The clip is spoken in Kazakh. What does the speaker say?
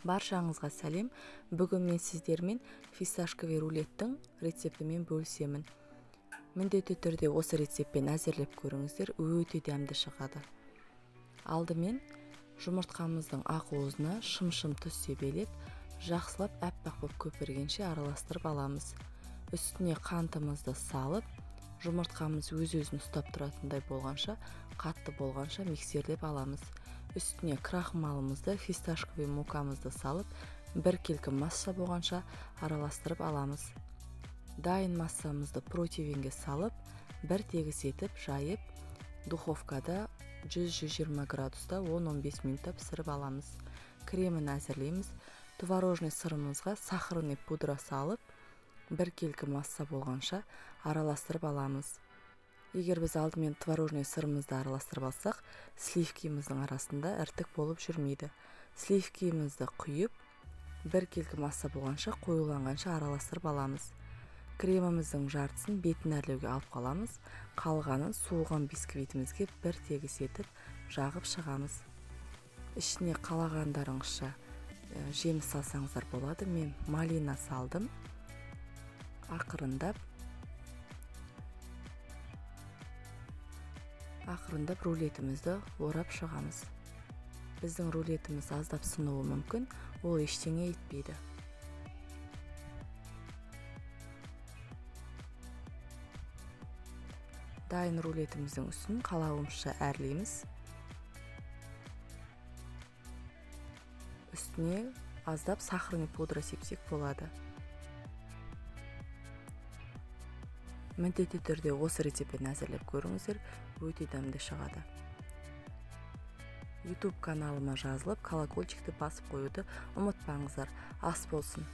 Баршаңызға сәлем. Бүгін мен сіздермен фисташковый рулеттің рецептімен бөлісемін. Міндетті түрде осы рецептпен әзірлеп көріңіздер, өте дәмді шығады. Алдымен жұмыртқамыздың ақуызына шым-шым тұз себелеп, жақсылап әппақ болып көпіргенше араластырып аламыз. Үстіне қантымызды салып, жұмыртқамыз өз-өзін ұстап тұратындай болғанша, қатты болғанша миксерлеп аламыз. Үстіне крахмалымызды, фисташковый мукамызды салып, біркелкі масса болғанша араластырып аламыз. Дайын массамызды противенге салып, бір тегіс етіп жайып, духовкада 100-120 градуста 10-15 минутта пісіріп аламыз. Кремін әзірлейміз. Творожный сырымызға сахарный пудра салып, біркелкі масса болғанша араластырып аламыз. Егер біз алдымен творожный сырымызды араластырып алсақ, сливкиміздің арасында іртік болып жүрмейді. Сливкимізді құйып, біркелкі масса болғанша, қоюланғанша араластырып аламыз. Креміміздің жартысын бетін әрлеуге алып қаламыз, қалғанын суыған бисквитімізге бір тегіс етіп жағып шығамыз. Ішіне қалағандарыңызша жеміс салсаңыздар болады. Мен малина салдым. Ақырындап рулетімізді орап шығамыз. Біздің рулетіміз аздап сынуы мүмкін, ол ештеңе етпейді. Дайын рулетіміздің үстін қалауымызша әрлейміз. Үстіне аздап сахарный пудра сепсек болады. Міндетті түрде осы рецептпен әзірлеп көріңіздер, өте дәмді шығады. YouTube каналыма жазылып, колокольчикті басып қоюды ұмытпаңыздар. Ас болсын!